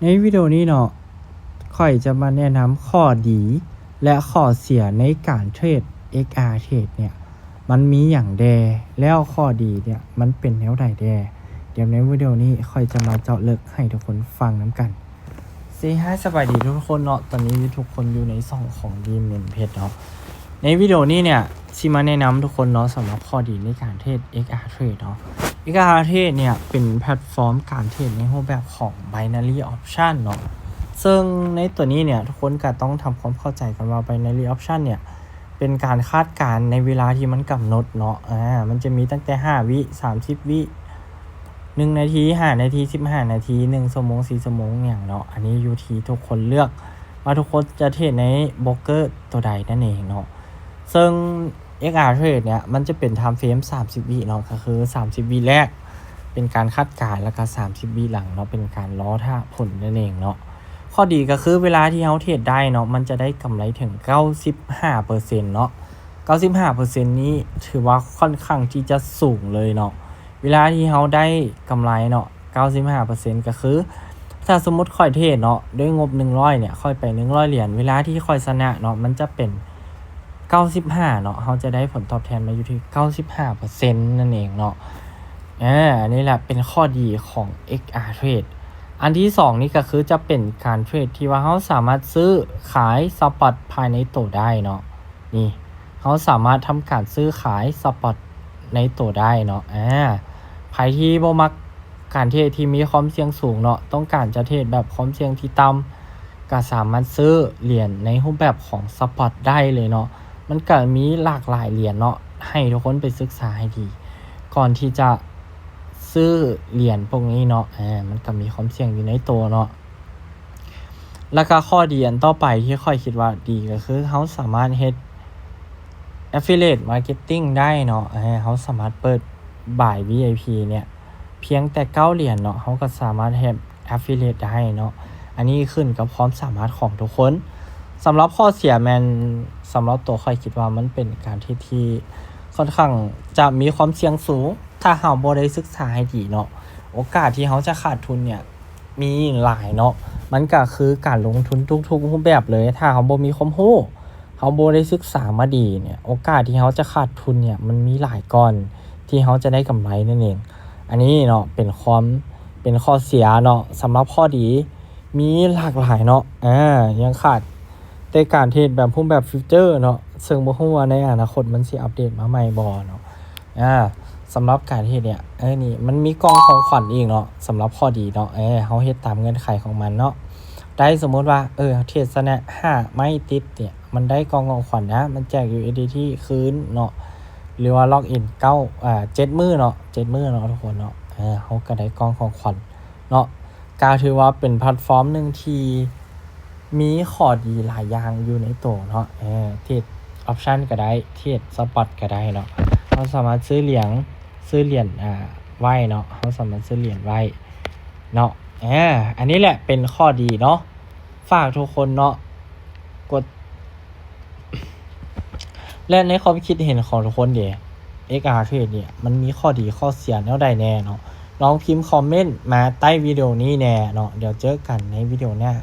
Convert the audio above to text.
ໃນວິດີໂອນີ້ເນາະ ຂ້ອຍຈະມາແນະນຳຂໍ້ດີ ແລະ ຂໍ້ເສຍໃນການເທຣດ ເອັກອາ ເທຣດ ເນຍ ມັນມີຫຍັງແດ່ ແລ້ວຂໍ້ດີເນຍ ມັນເປັນແນວໃດແດ່? ດຽວໃນວິດີໂອນີ້ ຂ້ອຍຈະມາເຈາະເລິກໃຫ້ທຸກຄົນຟັງນຳກັນ. ເຊຮາຍ ສະບາຍດີທຸກຄົນເນາະ, ຕອນນີ້ທຸກຄົນຢູ່ໃນຊ່ອງຂອງດີມເມັນເພັດເນາະ. ໃນວິດີໂອນີ້ເນຍ ຊິມາແນະນຳທຸກຄົນເນາະ ສຳລັບຂໍ້ດີໃນການເທຣດ ເອັກອາ ເທຣດ ເນາະ. ເອັກອາ ເທຣດ ເນຍ ເປັນແພລດຟອມການເທຣດໃນຮູບແບບຂອງ Binary Option ເນາະ, ເຊິ່ງໃນຕົວນີ້ເນຍ ທຸກຄົນກໍຕ້ອງທຳຄວາມເຂົ້າໃຈກັນວ່າ Binary Option ເນຍ ເປັນການຄາດການໃນເວລາທີ່ມັນກຳນົດເນາະ. ອາ ມັນຈະມີຕັ້ງແຕ່ຫ້າວິ, ສາມສິບວິ, ໜຶ່ງນາທີ, ຫ້ານາທີ, ສິບຫ້ານາທີ, ໜຶ່ງຊົ່ວໂມງ, ສີ່ຊົ່ວໂມງຫຍັງເນາະ. ອັນນີ້ຢູ່ທີ່ທຸກຄົນເລືອກວ່າທຸກຄົນຈະເທຣດໃນໂບຣກເກີຕົວໃດນັ້ນເອງເນາະ. ເຊິ່ງ ເອັກອາ ເທຣດ ເນຍ ມັນຈະເປັນທາມເຟຣມສາມສິບວິເນາະ, ກໍຄືສາມສິບວິແລກເປັນການຄາດການ ແລ້ວກໍສາມສິບວິຫຼັງເນາະ ເປັນການລໍຖ້າຜົນນັ້ນເອງເນາະ. ຂໍ້ດີກໍຄືເວລາທີ່ເຮົາເທຣດໄດ້ເນາະ ມັນຈະໄດ້ກຳໄລເຖິງເກົ້າສິບຫ້າເປີເຊັນເນາະ. ເກົ້າສິບຫ້າເປີເຊັນນີ້ຖືວ່າຄ່ອນຂ້າງທີ່ຈະສູງເລີຍເນາະ. ເວລາທີ່ເຮົາໄດ້ກຳໄລເນາະ ເກົ້າສິບຫ້າເປີເຊັນ ກໍຄື ຖ້າສົມມຸດຂ້ອຍເທຣດເນາະ ດ້ວຍງົບໜຶ່ງຮ້ອຍເນຍ ຂ້ອຍໄປໜຶ່ງຮ້ອຍຫຼຽນ, ເວລາທີ່ຂ້ອຍຊະນະເນາະ ມັນຈະເປັນເກົ້າສິບຫ້າເນາະ, ເຮົາຈະໄດ້ຜົນຕອບແທນມາຢູ່ທີ່ເກົ້າສິບຫ້າເປີເຊັນນັ້ນເອງເນາະ. ອາ ອັນນີ້ແຫຼະເປັນຂໍ້ດີຂອງ ເອັກອາ ເທຣດ. ອັນທີສອງນີ້ກໍຄືຈະເປັນການເທຣດທີ່ວ່າເຮົາສາມາດຊື້ຂາຍສະປອດພາຍໃນໂຕໄດ້ເນາະ. ນີ້ ເຮົາສາມາດທຳການຊື້ຂາຍສະປອດໃນໂຕໄດ້ເນາະ. ອາ ໃຜທີ່ບໍ່ມັກການເທຣດທີ່ມີຄວາມສ່ຽງສູງເນາະ, ຕ້ອງການຈະເທຣດແບບຄວາມສ່ຽງທີ່ຕ່ຳ ກໍສາມາດຊື້ຫຼຽນໃນຮູບແບບຂອງສະປອດໄດ້ເລີຍເນາະ. ມັນກໍມີຫຼາກຫຼາຍຫຼຽນເນາະ ໃຫ້ທຸກຄົນໄປສຶກສາໃຫ້ດີ ກ່ອນທີ່ຈະຊື້ຫຼຽນພວກນີ້ເນາະ. ອາ ມັນກໍມີຄວາມສ່ຽງຢູ່ໃນໂຕເນາະ. ແລ້ວກໍຂໍ້ດີອັນຕໍ່ໄປທີ່ຂ້ອຍຄິດວ່າດີກໍຄື ເຮົາສາມາດເຮັດ Affiliate Marketing ໄດ້ເນາະ. ເຮົາສາມາດເປີດບາຍ ວີໄອພີ ເນຍ ພຽງແຕ່ເກົ້າຫຼຽນເນາະ, ເຮົາກໍສາມາດເຮັດ Affiliate ໄດ້ເນາະ. ອັນນີ້ຂຶ້ນກັບຄວາມສາມາດຂອງທຸກຄົນ. ສຳລັບຂໍ້ເສຍແມ່ນ ສຳລັບຕົວຂ້ອຍຄິດວ່າມັນເປັນການເທຣດທີ່ຄ່ອນຂ້າງຈະມີຄວາມສ່ຽງສູງ ຖ້າເຮົາບໍ່ໄດ້ສຶກສາໃຫ້ດີເນາະ. ໂອກາດທີ່ເຮົາຈະຂາດທຶນເນຍ ມີຫຼາຍເນາະ, ມັນກໍຄືການລົງທຶນທຸກໆຮູບແບບເລີຍ. ຖ້າເຮົາບໍ່ມີຄວາມຮູ້, ເຮົາບໍ່ໄດ້ສຶກສາມາດີເນຍ, ໂອກາດທີ່ເຮົາຈະຂາດທຶນເນຍ ມັນມີຫຼາຍກ່ອນທີ່ເຮົາຈະໄດ້ກຳໄລນັ້ນເອງ. ອັນນີ້ເນາະ ເປັນຄວາມ ເປັນຂໍ້ເສຍເນາະ. ສຳລັບຂໍ້ດີ ມີຫຼາກຫຼາຍເນາະ, ອາ ຍັງຂາດແຕ່ການເທຣດແບບຮູບແບບ Future ເນາະ, ເຊິ່ງບໍ່ຮູ້ວ່າໃນອະນາຄົດມັນຊິອັບເດດມາໃໝ່ບໍ່ເນາະ. ອາ ສຳລັບການເຮັດເນຍ ເອີ ນີ້ມັນມີກ່ອງຂອງຂວັນອີກເນາະ, ສຳລັບຂໍ້ດີເນາະ. ເອີ ເຮົາເຮັດຕາມເງື່ອນໄຂຂອງມັນເນາະ. ໄດ້ສົມມຸດວ່າ ເອີ ເທຣດຊະນະຫ້າໄມ້ຕິດເນຍ ມັນໄດ້ກ່ອງຂອງຂວັນນະ, ມັນແຈກ USDT ຄືນເນາະ, ຫຼືວ່າ log in ເກົ້າ ອາ ເຈັດມື້ເນາະ, ເຈັດມື້ເນາະທຸກຄົນເນາະ. ເອີ ເຮົາກໍໄດ້ກ່ອງຂອງຂວັນເນາະ. ກໍຖືວ່າເປັນແພລດຟອມໜຶ່ງທີ່ມີຂໍ້ດີຫຼາຍຢ່າງຢູ່ໃນໂຕເນາະ. ເອີ ເທຣດ option ກໍໄດ້, ເທຣດ spot ກໍໄດ້ເນາະ. ເຮົາສາມາດຊື້ຫຼຽນ ຊື້ຫຼຽນ ອ່າ ໄວ້ເນາະ, ເຮົາສາມາດຊື້ຫຼຽນໄວ້ເນາະ. ເອີ ອັນນີ້ແຫຼະເປັນຂໍ້ດີເນາະ. ຝາກທຸກຄົນເນາະ ກົດ ແລະ ໃນຄວາມຄິດເຫັນຂອງທຸກຄົນເດ XR Trade ເນຍ ມັນມີຂໍ້ດີຂໍ້ເສຍແນວໃດແດ່ເນາະ? ລອງພິມຄອມເມັນມາໃຕ້ວິດີໂອນີ້ແດ່ເນາະ. ດຽວເຈີກັນໃນວິດີໂອໜ້າ.